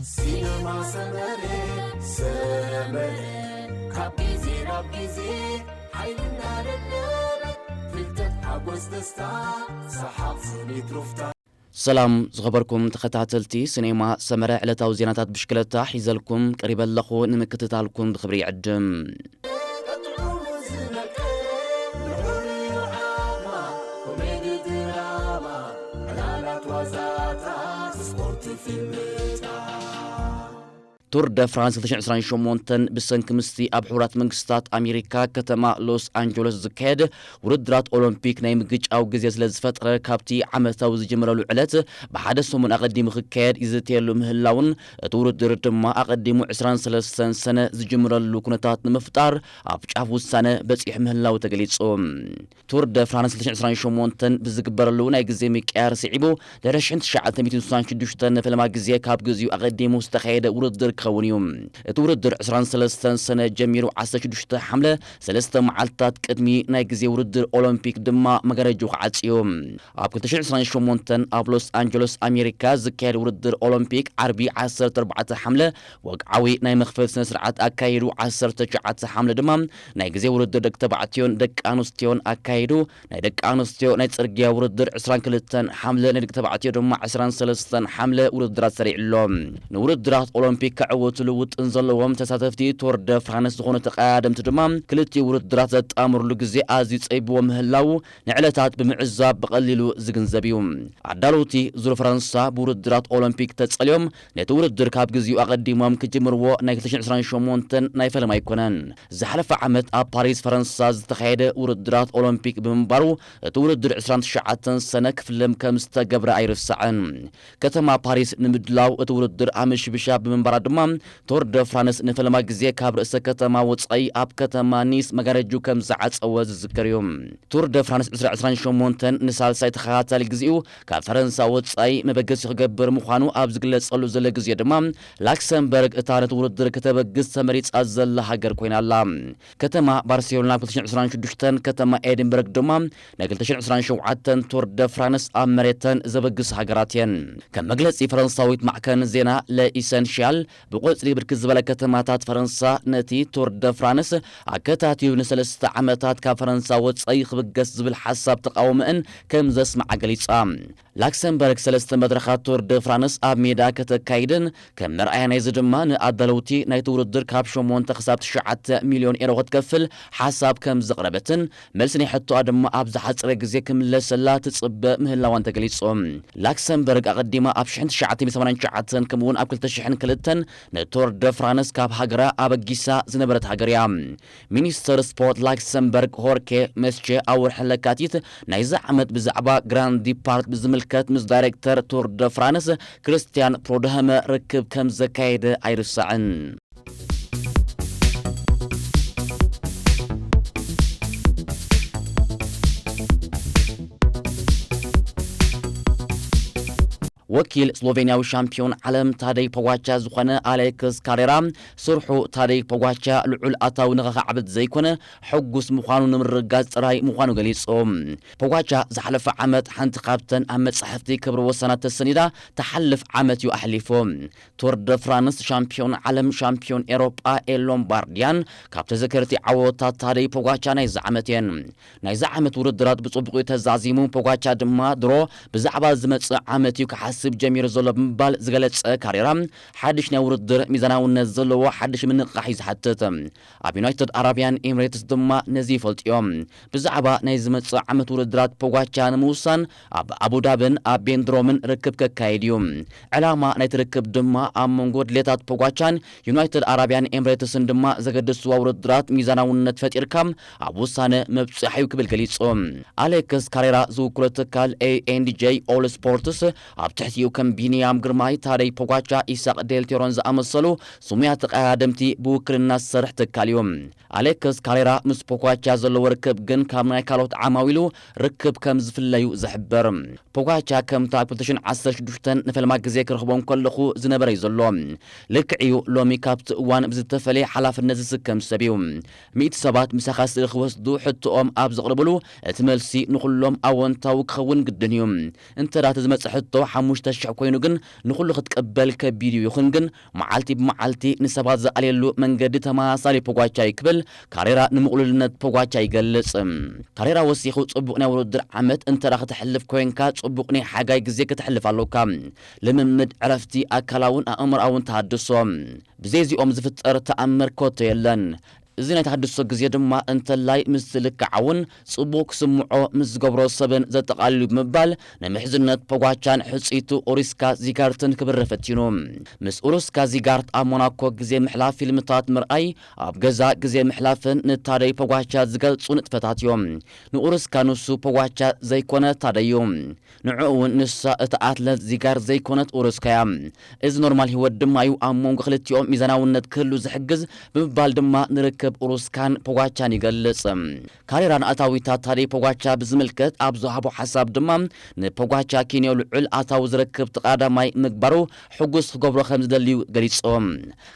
ሲነማ ሰመረ፣ ሰመረ፣ ካብ ግዜ ናብ ግዜ ሓይልና ደደበ፣ ፍልጠት፣ ሓጎስ፣ ደስታ፣ ሰሓቕ፣ ስኒት፣ ሩፍታ። ሰላም ዝኸበርኩም ተኸታተልቲ ሲኔማ ሰመረ፣ ዕለታዊ ዜናታት ብሽክለታ ሒዘልኩም ቀሪበ ኣለኹ፣ ንምክትታልኩም ብኽብሪ ይዕድም። ጥዑሙ ዝነቅል፣ ንሑር ዓማ፣ ኮሜዲ ድራማ፣ ዕላላት ዋዛታት፣ ስፖርት፣ ፊልምታት። ቱር ደ ፍራንስ ክልተ ሽሕን ዕስራን ሸሞንተን ብሰንኪ ምስቲ ኣብ ሕቡራት መንግስታት ኣሜሪካ ከተማ ሎስ ኣንጀለስ ዝካየድ ውድድራት ኦሎምፒክ ናይ ምግጫው ግዜ ስለ ዝፈጥረ፣ ካብቲ ዓመታዊ ዝጅምረሉ ዕለት ብሓደ ሰሙን ኣቐዲሙ ክካየድ ይዝተየሉ ምህላውን፣ እቲ ውድድር ድማ ኣቐዲሙ ዕስራን ሰለስተን ሰነ ዝጅምረሉ ኩነታት ንምፍጣር ኣብ ጫፍ ውሳነ በጺሑ ምህላው ተገሊጹ። ቱር ደ ፍራንስ ክልተ ሽሕን ዕስራን ሸሞንተን ብዝግበረሉ ናይ ግዜ ምቅያር ስዒቡ፣ ድሕሪ ሽሕን ትሽዓተ ሚእትን ስሳን ሽዱሽተን ንፈለማ ግዜ ካብ ግዜኡ ኣቐዲሙ ዝተኻየደ ውድድር ክኸውን እዩ። እቲ ውድድር ዕስራን ሰለስተን ሰነ ጀሚሩ፣ ዓሰርተ ሽዱሽተ ሓምለ፣ ሰለስተ መዓልትታት ቅድሚ ናይ ግዜ ውድድር ኦሎምፒክ ድማ መጋረጃ ክዓጽ እዩ። ኣብ ክልተ ሽሕን ዕስራን ሸሞንተን ኣብ ሎስ ኣንጀለስ ኣሜሪካ ዝካየድ ውድድር ኦሎምፒክ ዓርቢ ዓሰርተ ኣርባዕተ ሓምለ ወግዓዊ ናይ መኽፈቲ ስነ ስርዓት ኣካይዱ፣ ዓሰርተ ትሽዓተ ሓምለ ድማ ናይ ግዜ ውድድር ደቂ ተባዕትዮን ደቂ ኣንስትዮን ኣካይዱ፣ ናይ ደቂ ኣንስትዮ ናይ ጽርግያ ውድድር ዕስራን ክልተን ሓምለ፣ ናይ ደቂ ተባዕትዮ ድማ ዕስራን ሰለስተን ሓምለ ውድድራት ሰሪዑ ኣሎ። ንውድድራት ኦሎምፒክ ክዕወትሉ ውጥን ዘለዎም ተሳተፍቲ ቶር ደ ፍራንስ ዝኾኑ ተቐዳደምቲ ድማ፣ ክልቲኡ ውድድራት ዘጣምርሉ ግዜ ኣዝዩ ጸቢብዎ ምህላዉ ንዕለታት ብምዕዛብ ብቐሊሉ ዝግንዘብ እዩ። ኣዳለውቲ ዙር ፈረንሳ ብውድድራት ኦሎምፒክ ተጸልዮም፣ ነቲ ውድድር ካብ ግዜኡ ኣቐዲሞም ክጅምርዎ ናይ ክልተ ሽሕን ዕስራን ሸሞንተን ናይ ፈለማ ኣይኮነን። ዝሓለፈ ዓመት ኣብ ፓሪስ ፈረንሳ ዝተኻየደ ውድድራት ኦሎምፒክ ብምንባሩ፣ እቲ ውድድር ዕስራን ትሽዓተን ሰነ ክፍለም ከም ዝተገብረ ኣይርሳዕን። ከተማ ፓሪስ ንምድላው እቲ ውድድር ኣመሽብሻ ብምንባራ ድማ፣ ቶር ደ ፍራንስ ንፈለማ ግዜ ካብ ርእሰ ከተማ ወጻኢ ኣብ ከተማ ኒስ መጋረጁ ከም ዝዓጸወ ዝዝከር እዩ። ቱር ደ ፍራንስ ዕስራ ዕስራን ሸሞንተን ንሳልሳይ ተኸታታሊ ግዜኡ ካብ ፈረንሳ ወጻኢ መበገሲ ክገብር ምዃኑ ኣብ ዝግለጸሉ ዘሎ ግዜ ድማ፣ ላክሰምበርግ እታ ነቲ ውድድር ከተበግስ ተመሪጻ ዘላ ሃገር ኮይና ኣላ። ከተማ ባርሴሎና ኣብ ክልተ ሽሕን ዕስራን ሽዱሽተን፣ ከተማ ኤድንበርግ ድማ ናይ ክልተ ሽሕን ዕስራን ሸውዓተን ቱር ደ ፍራንስ ኣብ መሬተን ዘበግስ ሃገራት እየን። ከም መግለጺ ፈረንሳዊት ማዕከን ዜና ለኢሰንሽያል፣ ብቆጽሊ ብርክት ዝበለ ከተማታት ፈረንሳ ነቲ ቱር ደ ፍራንስ ኣከታቲሉ ንሰለስተ ዓመታት ካብ ፈረንሳ ወጻኢ ክብገስ ዝብል ሓሳብ ተቓውሞአን ከም ዘስምዓ ገሊጻ። ላክሰምበርግ ሰለስተ መድረኻት ቱር ደ ፍራንስ ኣብ ሜዳ ከተካይድን፣ ከም መርኣያ ናይዚ ድማ ንኣዳለውቲ ናይቲ ውድድር ካብ ሸሞንተ ክሳብ ትሽዓተ ሚልዮን ኤሮ ክትከፍል ሓሳብ ከም ዘቕረበትን፣ መልሲ ናይ ሕቶኣ ድማ ኣብ ዝሓጸረ ግዜ ክምለሰላ ትጽበ ምህላዋን ተገሊጹ። ላክሰምበርግ ኣቐዲማ ኣብ ሽሕን ትሽዓተ ሚእትን ሰማንያን ትሽዓተን ከምኡውን ኣብ ክልተ ሽሕን ክልተን ንቶር ደ ፍራንስ ካብ ሃገራ ኣበጊሳ ዝነበረት ሃገር እያ። ሚኒስተር ስፖርት ላክሰምበርግ ሆርኬ መስቼ ኣብ ወርሒ ለካቲት ናይዚ ዓመት ብዛዕባ ግራንድ ዲፓርት ብዝምልከት ምስ ዳይሬክተር ቱር ደ ፍራንስ ክርስቲያን ፕሮድሃመ ርክብ ከም ዘካየደ ኣይርሳዕን። ወኪል ስሎቬንያዊ ሻምፒዮን ዓለም ታደይ ፖጋቻ ዝኾነ ኣሌክስ ካሬራ፣ ስርሑ ታደይ ፖጋቻ ልዑል ኣታዊ ንኸኻዕብት ዘይኮነ፣ ሕጉስ ምዃኑ ንምርግጋጽ ጥራይ ምዃኑ ገሊጹ። ፖጋቻ ዝሓለፈ ዓመት ሓንቲ ካብተን ኣብ መጻሕፍቲ ክብሪ ወሰናት ተሰኒዳ ትሓልፍ ዓመት እዩ ኣሕሊፉ። ቱር ደ ፍራንስ ሻምፒዮን ዓለም፣ ሻምፒዮን ኤሮጳ ኤ ሎምባርዲያን ካብ ተዘከርቲ ዓወታት ታደይ ፖጋቻ ናይዚ ዓመት እየን። ናይዚ ዓመት ውድድራት ብጽቡቕ እዩ ተዛዚሙ፣ ፖጋቻ ድማ ድሮ ብዛዕባ ዝመጽእ ዓመት እዩ ክሓስብ ጀሚሩ ዘሎ ብምባል ዝገለጸ ካሬራ፣ ሓድሽ ናይ ውድድር ሚዛናውነት ዘለዎ ሓድሽ ምንቕቓሕ እዩ ዝሓትት። ኣብ ዩናይትድ ኣረብያን ኤምሬትስ ድማ ነዚ ይፈልጡ እዮም። ብዛዕባ ናይ ዝመጽእ ዓመት ውድድራት ፖጋቻ ንምውሳን ኣብ ኣቡዳብን ኣብ ቤንድሮምን ርክብ ከካይድ እዩ። ዕላማ ናይቲ ርክብ ድማ ኣብ መንጎ ድሌታት ፖጋቻን ዩናይትድ ኣረብያን ኤምሬትስን ድማ ዘገድስዋ ውድድራት ሚዛናውነት ፈጢርካ ኣብ ውሳነ ምብጻሕ እዩ ክብል ገሊጹ። ኣሌክስ ካሬራ ዝውክሎ ትካል ኤ ኤንድ ጄ ኦል ስፖርትስ ኣብ ትሕቲኡ ከም ቢንያም ግርማይ፣ ታደይ ፖጋቻ፣ ኢሳቕ ዴልቴሮን ዝኣመሰሉ ስሙያት ተቐዳደምቲ ብውክልና ዝሰርሕ ትካል እዩ። ኣሌክስ ካሬራ ምስ ፖጋቻ ዘለዎ ርክብ ግን ካብ ናይ ካልኦት ዓማዊሉ ርክብ ከም ዝፍለዩ ዝሕብር። ፖጋቻ ከምታ ኣብ ክልተ ሽሕን ዓሰርተ ሽዱሽተን ንፈለማ ግዜ ክረኽቦ እንከለኹ ዝነበረ እዩ ዘሎ። ልክዕ እዩ፣ ሎሚ ካብቲ እዋን ብዝተፈለየ ሓላፍነት ዝስከም ሰብ እዩ። ሚእቲ ሰባት ምሳኻ ስእሊ ክወስዱ ሕቶኦም ኣብ ዘቕርብሉ፣ እቲ መልሲ ንኹሎም ኣወንታዊ ክኸውን ግድን እዩ። እንተ ደኣ እቲ ዝመጽእ ሕቶ ሓሙሽተ ክልተ ሽሕ ኮይኑ ግን ንኹሉ ክትቅበል ከቢድ እዩ። ይኹን ግን መዓልቲ ብመዓልቲ ንሰባት ዝኣልየሉ መንገዲ ተመሳሳሊ ፖጓቻ እዩ ክብል ካሬራ ንምቕሉልነት ፖጓቻ ይገልጽ። ካሬራ ወሲኹ፣ ጽቡቕ ናይ ውድድር ዓመት እንተ ደኣ ከተሕልፍ ኮይንካ፣ ጽቡቕ ናይ ሓጋይ ግዜ ከተሕልፍ ኣሎካ። ልምምድ፣ ዕረፍቲ፣ ኣካላውን ኣእምሮኣውን ተሃድሶ። ብዘይዚኦም ዝፍጠር ተኣምር ኮቶ የለን። እዚ ናይ ተሃድሶ ግዜ ድማ እንተላይ ምስ ዝልክዓ እውን ጽቡቕ ክስምዖ ምስ ዝገብሮ ሰብን ዘጠቓልል እዩ ብምባል ንምሕዝነት ፖጓቻን ሕጽይቱ ኡሪስካ ዚጋርትን ክብርህ ፈቲኑ። ምስ ኡሪስካ ዚጋርት ኣብ ሞናኮ ግዜ ምሕላፍ፣ ፊልምታት ምርኣይ፣ ኣብ ገዛ ግዜ ምሕላፍን ንታደይ ፖጓቻ ዝገልጹ ንጥፈታት እዮም። ንኡሪስካ ንሱ ፖጓቻ ዘይኮነ ታደይ እዩ። ንዕኡ እውን ንሳ እታ ኣትለት ዚጋር ዘይኮነት ኡሩስካ እያ። እዚ ኖርማል ህይወት ድማ እዩ። ኣብ መንጎ ክልቲኦም ሚዛናውነት ክህሉ ዝሕግዝ ብምባል ድማ ንርክብ ኡሩስካን ፖጓቻን ይገልጽ። ካሬራ ንኣታዊታት ታደይ ፖጓቻ ብዝምልከት ኣብ ዝሃቦ ሓሳብ ድማ ንፖጓቻ ኬንዮ ልዑል ኣታዊ ዝረክብ ተቐዳማይ ምግባሩ ሕጉስ ክገብሮ ከም ዝደልዩ ገሊጹ።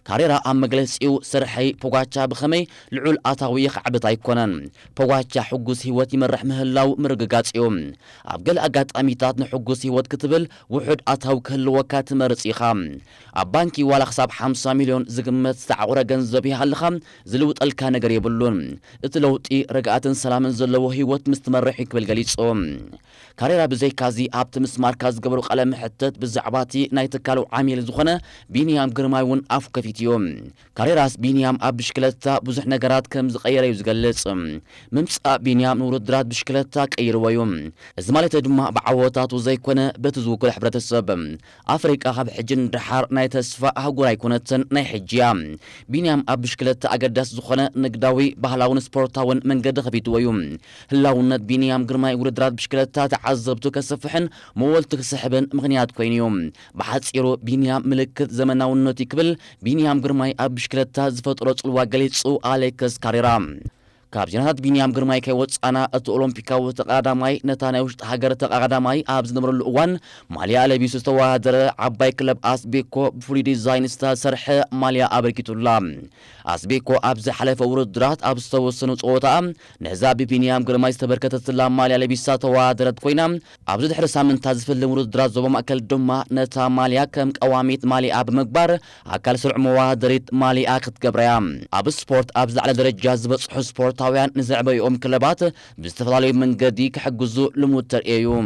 ካሬራ ኣብ መግለጺኡ ስርሐይ ፖጓቻ ብኸመይ ልዑል ኣታዊ የኽዕብት ኣይኮነን። ፖጓቻ ሕጉስ ህይወት ይመርሕ ምህላው ምርግጋጽ እዩ። ኣብ ገለ ኣጋጣሚታት ንሕጉስ ህይወት ክትብል ውሑድ ኣታዊ ክህልወካ ትመርጽ ኢኻ። ኣብ ባንኪ ዋላ ክሳብ ሓምሳ ሚልዮን ዝግመት ዝተዓቑረ ገንዘብ ይሃልኻ ዝልውጠልካ ነገር የብሉን። እቲ ለውጢ ርግኣትን ሰላምን ዘለዎ ህይወት ምስ ትመርሕ እዩ ክብል ገሊጹ። ካሬራ ብዘይካዚ ኣብቲ ምስ ማርካ ዝገበሩ ቃለ መሕተት ብዛዕባ እቲ ናይ ትካሉ ዓሚል ዝኾነ ቢንያም ግርማይ እውን ኣፉ ከፊቱ እዩ። ካሬራስ ቢንያም ኣብ ብሽክለታ ብዙሕ ነገራት ከም ዝቐየረ እዩ ዝገልጽ። ምምጻእ ቢንያም ንውድድራት ብሽክለታ ቀይርዎ እዩ። እዚ ማለት ድማ ብዓወታቱ ዘይኮነ በቲ ዝውክሎ ሕብረተሰብ። ኣፍሪቃ ካብ ሕጂ ንደሓር ናይ ተስፋ ኣህጉር ኣይኮነትን፣ ናይ ሕጂ እያ። ቢንያም ኣብ ብሽክለታ ኣገዳሲ ዝኾነ ንግዳዊ፣ ባህላውን ስፖርታውን መንገዲ ከፊትዎ እዩ። ህላውነት ቢንያም ግርማይ ውድድራት ብሽክለታ ተዓዘብቱ ከስፍሕን መወልቱ ክስሕብን ምኽንያት ኮይኑ እዩ። ብሓጺሩ ቢንያም ምልክት ዘመናውነቱ እዩ ክብል ቢንያም ግርማይ ኣብ ብሽክለታ ዝፈጠሮ ጽልዋ ገሊጹ ኣሌክስ ካሬራ። ካብ ዜናታት ቢንያም ግርማይ ከይወጻና፣ እቲ ኦሎምፒካዊ ተቐዳዳማይ ነታ ናይ ውሽጢ ሃገር ተቐዳዳማይ ኣብ ዝነበረሉ እዋን ማልያ ለቢሱ ዝተወዳደረ ዓባይ ክለብ ኣስቤኮ ብፍሉይ ዲዛይን ዝተሰርሐ ማልያ ኣበርኪቱላ። ኣስቤኮ ኣብ ዝሓለፈ ውድድራት ኣብ ዝተወሰኑ ጸወታ ነዛ ብቢንያም ግርማይ ዝተበርከተትላ ማልያ ለቢሳ ተወዳደረት ኮይና፣ ኣብዚ ድሕሪ ሳምንታት ዝፍልም ውድድራት ዞባ ማእከል ድማ ነታ ማልያ ከም ቀዋሚት ማልያ ብምግባር ኣካል ስሩዕ መወዳደሪት ማልያ ክትገብራ እያ። ኣብ ስፖርት ኣብ ዝለዓለ ደረጃ ዝበጽሑ ስፖርታውያን ንዘዕበይኦም ክለባት ብዝተፈላለዩ መንገዲ ክሕግዙ ልሙድ ተርእዮ እዩ።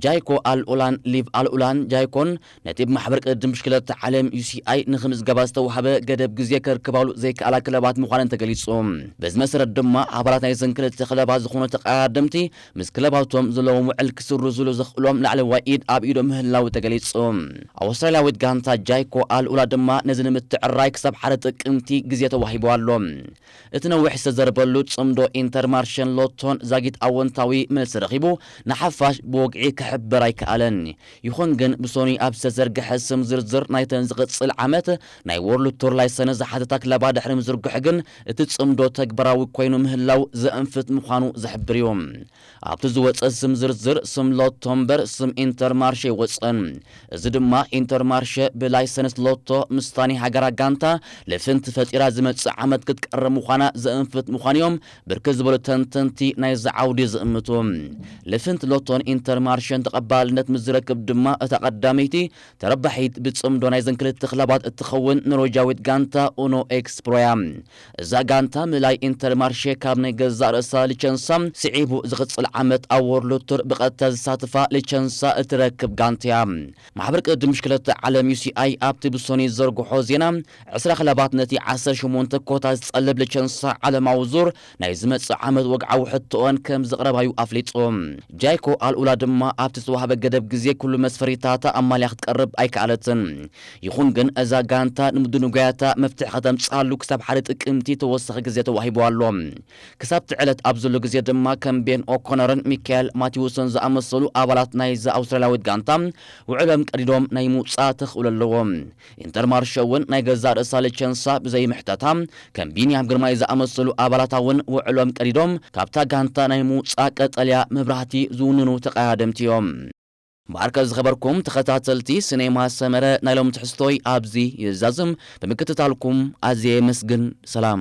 ጃይኮ ኣልኡላን ሊቭ ኣልኡላን ጃይኮን ነቲ ብማሕበር ቅድድም ብሽክለታ ዓለም ዩ ሲ ኣይ ንኽምዝገባ ዝተዋህበ ገደብ ግዜ ከርክባሉ ዘይከኣላ ክለባት ምዃነን ተገሊጹ። በዚ መሰረት ድማ ኣባላት ናይዘን ክልተ ክለባት ዝኾኑ ተቐዳደምቲ ምስ ክለባቶም ዘለዎም ውዕል ክስርዙሉ ዘኽእሎም ላዕለዋይ ኢድ ኣብ ኢዶም ምህላው ተገሊጹ። ኣውስትራልያዊት ጋንታ ጃይኮ ኣልኡላ ድማ ነዚ ንምትዕራይ ክሳብ ሓደ ጥቅምቲ ግዜ ተዋሂቡ ኣሎ። እቲ ነዊሕ ዝተዘርበሉ ጽምዶ ኢንተርማርሸን ሎቶን ዛጊት ኣወንታዊ መልሲ ረኺቡ ንሓፋሽ ብወግዒ ክሕበር ኣይከኣለን። ይኹን ግን ብሶኒ ኣብ ዝተዘርግሐ ስም ዝርዝር ናይተን ዝቕጽል ዓመት ናይ ወርልድ ቱር ላይሰንስ ዝሓተታ ክለባ ድሕሪ ምዝርግሑ ግን እቲ ጽምዶ ተግባራዊ ኮይኑ ምህላው ዘእንፍት ምዃኑ ዝሕብር እዩ። ኣብቲ ዝወጸ ስም ዝርዝር ስም ሎቶ እምበር ስም ኢንተርማርሸ ኣይወጸን። እዚ ድማ ኢንተርማርሸ ብላይሰንስ ሎቶ ምስታ ናይ ሃገራ ጋንታ ልፍንቲ ፈጢራ ዝመጽእ ዓመት ክትቀርብ ምዃና ዘእንፍት ምዃኑ እዮም ብርክት ዝበሉ ተንተንቲ ናይዚ ዓውዲ ዝእምቱ። ልፍንቲ ሎቶን ኢንተርማርሸን ተቐባልነት ምስ ዝረክብ ድማ እታ ቀዳመይቲ ተረባሒት ብጽምዶ ናይዘን ክልተ ክለባት እትኸውን ኖርወጃዊት ጋንታ ኡኖ ኤክስ ፕሮ እያ። እዛ ጋንታ ምእላይ ኢንተርማርሼ ካብ ናይ ገዛእ ርእሳ ሊቸንሳ ስዒቡ ዝቕጽል ዓመት ኣብ ወርልድ ቱር ብቐጥታ ዝሳተፋ ሊቸንሳ እትረክብ ጋንታ እያ። ማሕበር ቅድድም ብሽክለታ ዓለም ዩ ሲ ኣይ ኣብቲ ብሶኒ ዝዘርግሖ ዜና ዕስራ ክለባት ነቲ ዓሰርተ ሸሞንተ ኮታ ዝጸልብ ሊቸንሳ ዓለማዊ ዙር ናይ ዝመጽእ ዓመት ወግዓዊ ሕቶኦን ከም ዘቕረባዩ ኣፍሊጡ። ጃይኮ ኣልኡላ ድማ ኣብቲ ዝተዋህበ ገደብ ግዜ ኩሉ መስፈሪታታ ኣማልያ ክትቀርብ ኣይከኣለትን። ይኹን ግን እዛ ጋንታ ንምድንጓያታ መፍትሒ ከተምጽኣሉ ክሳብ ሓደ ጥቅምቲ ተወሳኺ ግዜ ተዋሂቡ ኣሎ። ክሳብ እቲ ዕለት ኣብ ዘሎ ግዜ ድማ ከም ቤን ኦኮነርን ሚካኤል ማቲውስን ዝኣመሰሉ ኣባላት ናይዛ ኣውስትራልያዊት ጋንታ ውዕሎም ቀዲዶም ናይ ምውጻእ ተኽእሎ ኣለዎም። ኢንተርማርሸ እውን ናይ ገዛእ ርእሳ ሊቸንሳ ብዘይምሕተታ ከም ቢንያም ግርማይ ዝኣመሰሉ ኣባላታ እውን ውዕሎም ቀዲዶም ካብታ ጋንታ ናይ ምውጻእ ቀጠልያ መብራህቲ ዝውንኑ ተቐዳደምቲ እዮም። ማርከ ዝኸበርኩም ተኸታተልቲ ስኔማ ሰመረ፣ ናይ ሎም ትሕዝቶይ ኣብዚ ይዛዝም። ብምክትታልኩም ኣዝየ የመስግን። ሰላም።